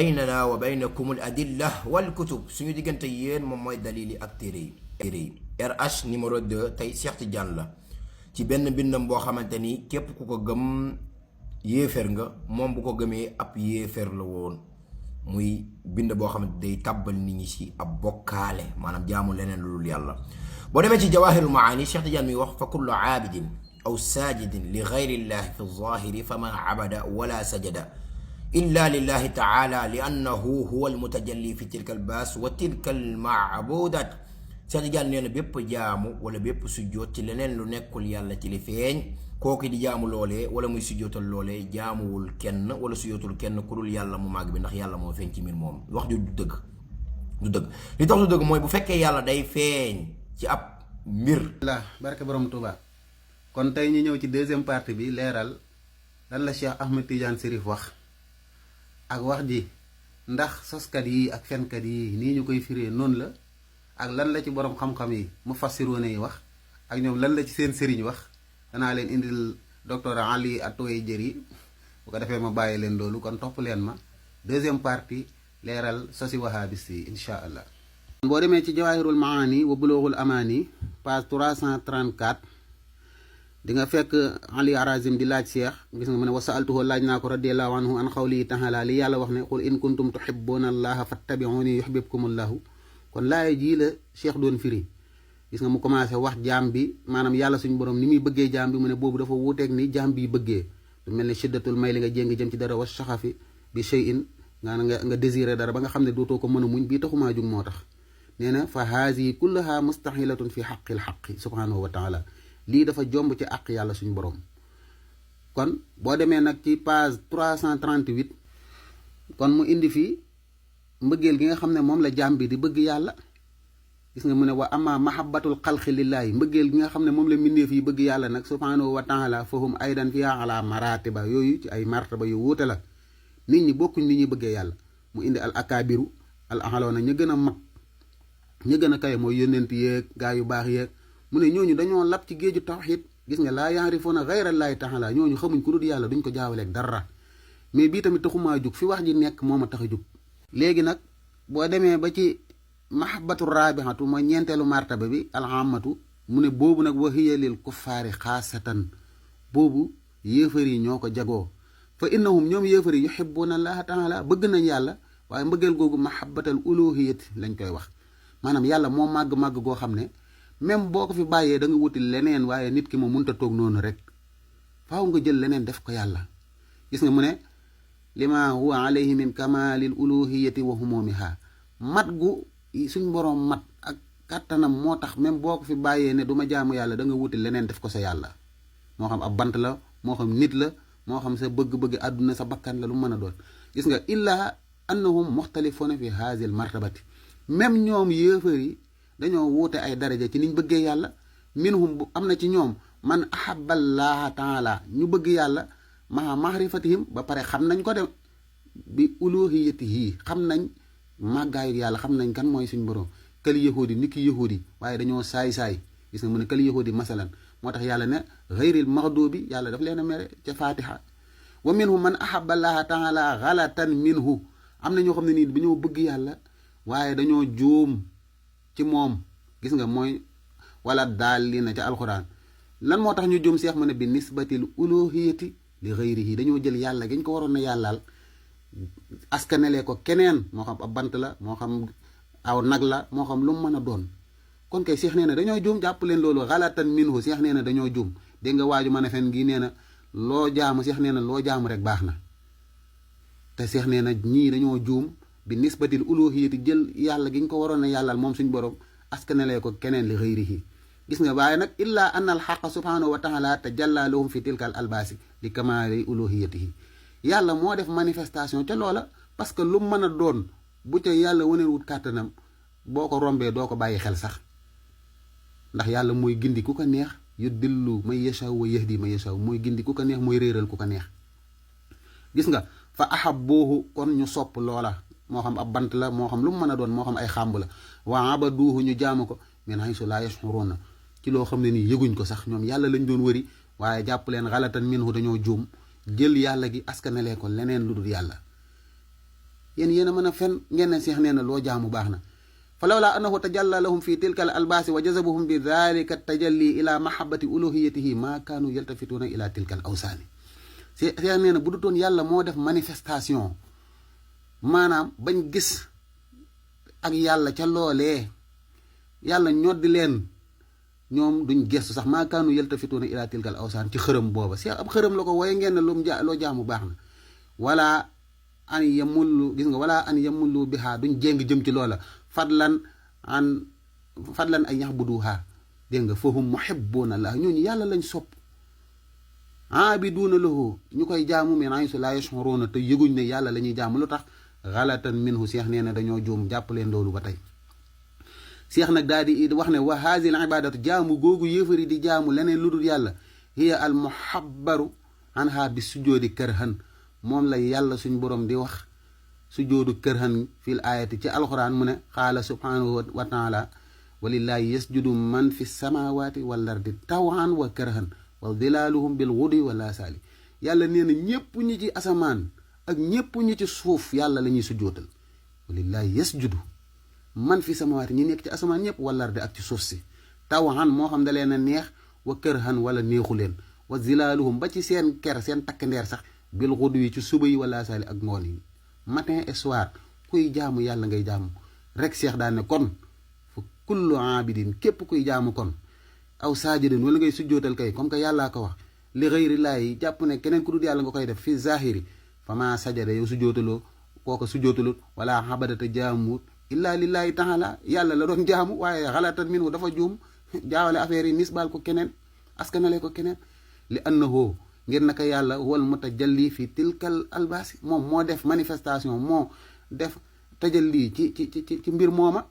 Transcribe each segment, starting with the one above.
baynana wa baynakum al adilla wal kutub suñu diggante yéen moom mooy dalili ak téere yi RH numéro 2 tey Cheikh Tidiane la ci benn bindam boo xamante ni képp ku ko gëm yéeféer nga moom bu ko gëmee ab yéeféer la woon muy bind boo xamante day tàbbal nit ñi ci ab bokkaale maanaam jaamu leneen lu dul yàlla boo demee ci jawahirul maani Cheikh Tidiane mi wax fa kullu aabidin aw saajidin li gayri llahi fi zahiri fa ma abada wala sajada illa lillahi taala li annahu huwa almutajalli fi tilka albaas wa tilka almaabudat Cheikh Tidiane nee na bépp jaamu wala bépp sujjoot ci leneen lu nekkul yàlla ci li feeñ kooku di jaamu loolee wala muy sujjootal loolee jaamuwul kenn wala sujjootul kenn ku dul yàlla mu màgg bi ndax yàlla moo feeñ ci mbir moom wax ju du dëgg li tax du dëgg mooy bu fekkee yàlla day feeñ ci ab mbir la barke borom Touba kon tey ñu ñëw ci deuxième partie bi leeral lan la Cheikh Ahmed Tidiane Chérif wax ak wax ji ndax soskat yi ak fenkat yi nii ñu koy firee noonu la ak lan la ci borom xam-xam yi mu fassiroone yi wax ak ñoom lan la ci seen sëriñ wax danaa leen indil docteur Ali Atoyedjeri bu ko defee ma bàyyi leen loolu kon topp leen ma deuxième partie leeral sosi wahabis yi insha allah boo demee ci jawahirul maani wa bulughul amani page 334 di nga fekk Ali Arazim di laaj Cheikh gis nga mu ne wa saaltuhu laaj naa ko radiallahu anhu an xawlihi taala li yàlla wax ne qul in kuntum tuhibbuna allaha fattabi'uni yuhbibkumullahu kon laay jii la Cheikh doon firi gis nga mu commencé wax jaam bi maanaam yàlla suñu borom ni muy bëggee jaam bi mu ne boobu dafa wuuteeg ni jaam bi bëggee lu mel ne shiddatul may li nga jéngi jëm ci dara wa saxafi bi shay'in nga désiré dara ba nga xam ne dootoo ko mën a muñ bii taxumaa jug moo tax nee na fa haasi kullaha mustahilatun fi xaqil xaqi subhanahu wa taala lii dafa jomb ci àq yàlla suñu borom kon boo demee nag ci page 338 kon mu indi fii mbëggeel gi nga xam ne moom la jaam bi di bëgg yàlla gis nga mu ne wa ama mahabbatul xalqi lillaahi mbëggeel gi nga xam ne moom la mbindeef yi bëgg yàlla nag subhanahu wa taala fahum aydan fiha ala maratiba yooyu ci ay martaba yu wuute la nit ñi bokkuñ ni ñuy bëggee yàlla mu indi al akabiru al ahaloona ñu gën a mag ñu gën a kawe mooy yónnent yeeg gaa yu baax yeeg mu ne ñooñu dañoo lab ci géeju tawxiid gis nga laa yaarifuuna gayrallaahi taala ñooñu xamuñ ku dul yàlla duñ ko jaawaleeg dara mais bii tamit taxumaa jug fi wax ji nekk moo ma tax a jug léegi nag boo demee ba ci mahabbatu raabihatu mooy ñeenteelu martaba bi alhamatu mu ne boobu nag wa hiya lil kuffaari xaasatan boobu yéefar yi ñoo ko jagoo fa innahum ñoom yéefar yi yuhibbuuna allaha taala bëgg nañ yàlla waaye mbëggeel googu mahabbatal uluhiyati lañ koy wax maanaam yàlla moo màgg-màgg goo xam ne même boo ko fi bàyyee da nga wuti leneen waaye nit ki moom mënta toog noonu rek faaw nga jël leneen def ko yàlla gis nga mu ne lima huwa alayhi min kamalil uluhiyati wa humumiha mat gu suñ boroom mat ak kàttanam moo tax même boo ko fi bàyyee ne du ma jaamu yàlla da nga wuti leneen def ko sa yàlla moo xam ab bant la moo xam nit la moo xam sa bëgg-bëgg àdduna sa bakkan la lu mën a doon gis nga illa annahum muxtalifuna fi haazil martabati même ñoom yéefar yi dañoo wuute ay daraja ci niñ bëggee yàlla minhum bu am na ci ñoom man ahabballaha taala ñu bëgg yàlla maa mahrifatihim ba pare xam nañ ko de bi uluhiyatihi xam nañ màggaayu yàlla xam nañ kan mooy suñ borom këli yahudi ni ki yahudi waaye dañoo saay-saay gis nga mu ne këli yahudi masalan moo tax yàlla ne ghayril maghdubi yàlla daf leen a mere ca fatiha wa minhum man ahabballaha taala ghalatan minhu am na ñoo xam ne nii dañoo bëgg yàlla waaye dañoo juum ci moom gis nga mooy wala daal li na ca alxuraan lan moo tax ñu juum seex mu ne bi nisbatil uluhiyati li ghayrihi dañoo jël yàlla gi ñu ko waroon na yàllaal askanelee ko keneen moo xam ab bant la moo xam aw nag la moo xam lu mu mën a doon kon kay seex nee na dañoo juum jàpp leen loolu xalatan minhu seex nee na dañoo juum dégg nga waaju mën a fen gi nee na loo jaamu seex nee na loo jaamu rek baax na te seex nee na ñii dañoo juum bi nisbatil uluhiyati jël yàlla gi ñu ko waroon a yàllal moom suñ borom askanelee ko keneen li xëyrihi gis nga waaye nag illaa anna al xaqa subhanahu wa taala tajalla lahum fi tilka al albaasi li kamaali uluhiyatihi yàlla moo def manifestation ca loola parce que lu mën a doon bu ca yàlla waneen wut kàttanam boo ko rombee doo ko bàyyi xel sax ndax yàlla mooy gindi ku ko neex yudillu man yashaw wa yahdi man yashaw mooy gindi ku ko neex mooy réeral ku ko neex gis nga fa ahabbuhu kon ñu sopp loola moo xam ab bant la moo xam lu mu mën a doon moo xam ay xàmb la wa abaduhu ñu jaamu ko min haysu laa yashuruna ci loo xam ne nii yëguñ ko sax ñoom yàlla lañ doon wëri waaye jàpp leen xalatan minhu dañoo juum jël yàlla gi askanelee ko leneen lu dul yàlla yéen a mën a fen ngeen ne seex nee na loo jaamu baax na fa lawlaa annahu tajalla lahum fi tilka al albaasi wa jazabuhum bi dalika tajalli ila mahabbati uluhiyatihi maa kaanu yaltafituuna ila tilka al awsaani seex nee na bu dutoon yàlla moo def manifestation maanaam bañ gis ak yàlla ca loolee yàlla ñoddi leen ñoom duñ gestu sax maa kaanu yaltafituuna ila tilka al awsaan ci xërëm booba seex ab xërëm la ko wooye ngeen ne loo jaamu baax na wala an yamullu gis nga wala an yamullu bihaa duñ jéng jëm ci loola fadlan ay yaxbuduha dégg nga fahum muhibbuuna la ñooñu yàlla lañ sopp aabiduuna lahu ñu koy jaamu min haysu laa yash'uruuna te yëguñ ne yàlla la ñuy jaamu lu tax xalatan minhu seex nee na dañoo juum jàpp leen loolu ba tey seex nag daal di wax ne wa haazil ibaadatu jaamu googu yéefari di jaamu leneen lu dul yàlla hiya al muhabbaru anha bi sujoodi kërhan moom la yàlla suñ borom di wax sujoodu kërhan fil ayati ci alxuraan mu ne qaala subhanahu wa taala walillahi yasjudu man fi samawati wal ardi tawan wa kërhan wa dilaaluhum bil ghudwi wal asaali yàlla nee na ñépp ñi ci asamaan ak ñépp ñi ci suuf yàlla la ñuy sujootal walillahi yasjudu man fi samawaati ñi nekk ci asamaan ñëpp wal ardi ak ci suuf si tawan moo xam da leen a neex wa kërhan wala neexu leen wa zilaaluhum ba ci seen ker seen takk ndeer sax bil ghudwi ci suba yi wala asaali ak ngoon yi matin et soir kuy jaamu yàlla ngay jaamu rek seex daan ne kon fa kullu aabidin képp kuy jaamu kon aw saajidin wala ngay sujjootal kay comme que yàllaa ko wax li ghayrillaahi jàpp ne keneen ku dul yàlla nga koy def fi zahiri fa maa sajada yow sujjootaloo kooka sujjootalut wala xabadata jaamuut illaa lillaahi taala yàlla la doon jaamu waaye xalatan minhu dafa juum jaawale affaire yi nisbaal ko keneen askanale ko keneen li annahu ngir naka yàlla wal mutajalli fi tilkal albaasi moom moo def manifestation moo def tajalli ci mbir mooma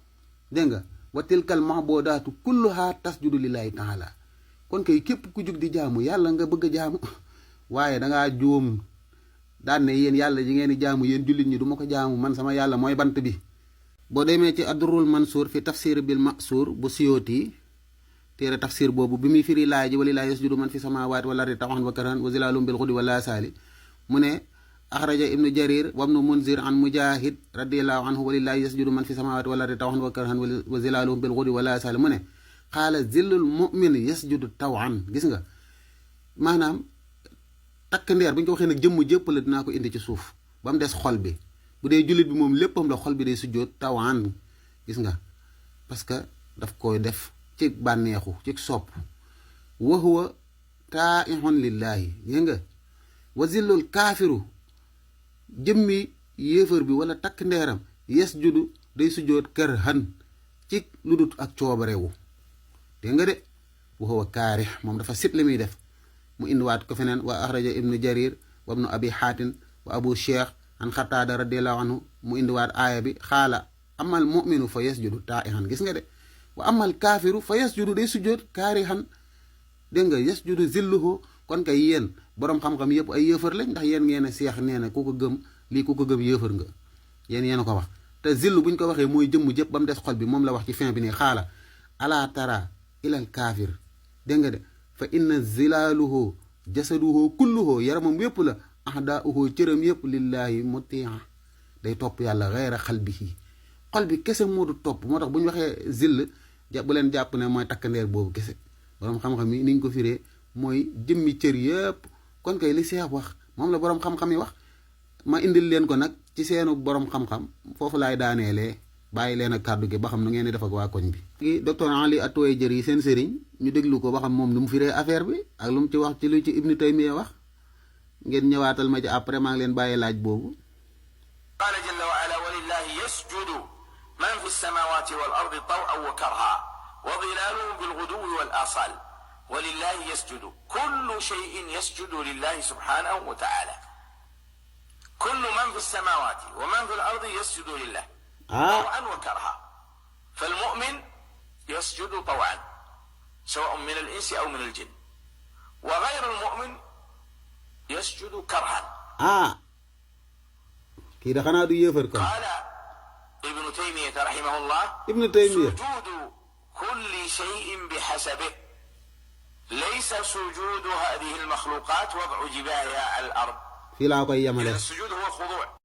dégg nga wa tilkal mahbudaatu kulluha tasjudu lillahi taala kon kay képp ku jug di jaamu yàlla nga bëgg a jaamu waaye dangaa juum daan ne yéen yàlla yi ngeen di jaamu yéen jullit ñi du ma ko jaamu man sama yàlla mooy bant bi boo demee ci addurul mansuur fi tafsir bil masuur bu siyooti téere tafsir boobu bi muy firi laay ji walillaahi yasjudu man fi samaawaati wal ardi tawan wa karhan wa zilaalum bil ghudwi wal aasaali mu ne axraja ibnu jarir wa ibnu munzir an mujahid radiallahu anhu walillaahi yasjudu man fi samaawaati wal ardi tawan wa karhan wa zilaalum bil ghudwi wal aasaali mu ne xaala zillul mu'min yasjudu tawan gis nga maanaam takk ndeer bu ñu ko waxee nag jëmm jëpp la dinaa ko indi ci suuf ba mu des xol bi bu dee jullit bi moom léppam la xol bi day sujjoot tawan gis nga parce que daf koy def ci bànneexu ci sopp wa huwa taa'ihun lillaahi yé nga wa zillul kaafiru jëmmi yéefar bi wala takk ndeeram yasjudu day sujjoot karhan ci lu dut ak coobarewu dégg nga de wa huwa kaarih moom dafa sit li muy def mu indiwaat ko feneen wa axraja ibnu jarir wa ibnu abi xaatin wa abu cheikh an xataada radiallahu anhu mu indiwaat aaya bi xaala amal muminu fa yasjudu taa'ihan gis nga de wa amal kaafiru fa yasjudu day sujjoot kaarihan dégg nga yasjudu zilluhu kon kay yéen boroom xam-xam yëpp ay yéefar lañ ndax yéen ngeen a seex nee na ku ko gëm lii ku ko gëm yéefar nga yéen a ko wax te zillu buñ ko waxee mooy jëmm jëpp ba mu des xol bi moom la wax ci fin bi nii xaala ala tara ilal kaafir dégg nga de fa inna zilaaluhu jasaduhu kulluhu yaramam yépp la ahdaauhu cëram yépp lillaahi mutia day topp yàlla xeyra xalbihi xol bi kese moo du topp moo tax bu ñu waxee zill bu leen jàpp ne mooy takkandeer boobu kese boroom xam-xam yi ni ñu ko firee mooy jëmmi cër yépp kon kay li seex wax moom la boroom xam-xam yi wax ma indil leen ko nag ci seenu boroom xam-xam foofu laay daaneelee bàyyi leen ak kàddu gi ba xam nu ngeen di def ak waa koñ bi. léegi docteur Ali At-Tuwaijiri seen sëriñ ñu déglu ko ba xam moom lu mu firee affaire bi ak lu mu ci wax ci lu ci Ibnu Taymiya wax ngeen ñëwaatal ma ci après maa ngi leen bàyyi laaj boobu. qaala jalla wa ala walillahi yasjudu man fi samawati wal ardi taw'an wa karha wa dhilaaluhum bil ghuduwwi wal aasaal walillahi yasjudu kullu shay'in yasjudu lillahi subhanahu wa ta'ala kullu man fi samawati wa man fi al ardi yasjudu lillahi طوعا وكرها فالمؤمن يسجد طوعا سواء من الإنس أو من الجن وغير المؤمن يسجد كرها كده خنا دو يفرق قال ابن تيمية رحمه الله ابن تيمية سجود كل شيء بحسبه ليس سجود هذه المخلوقات وضع جباهها على الأرض في العقية السجود هو خضوع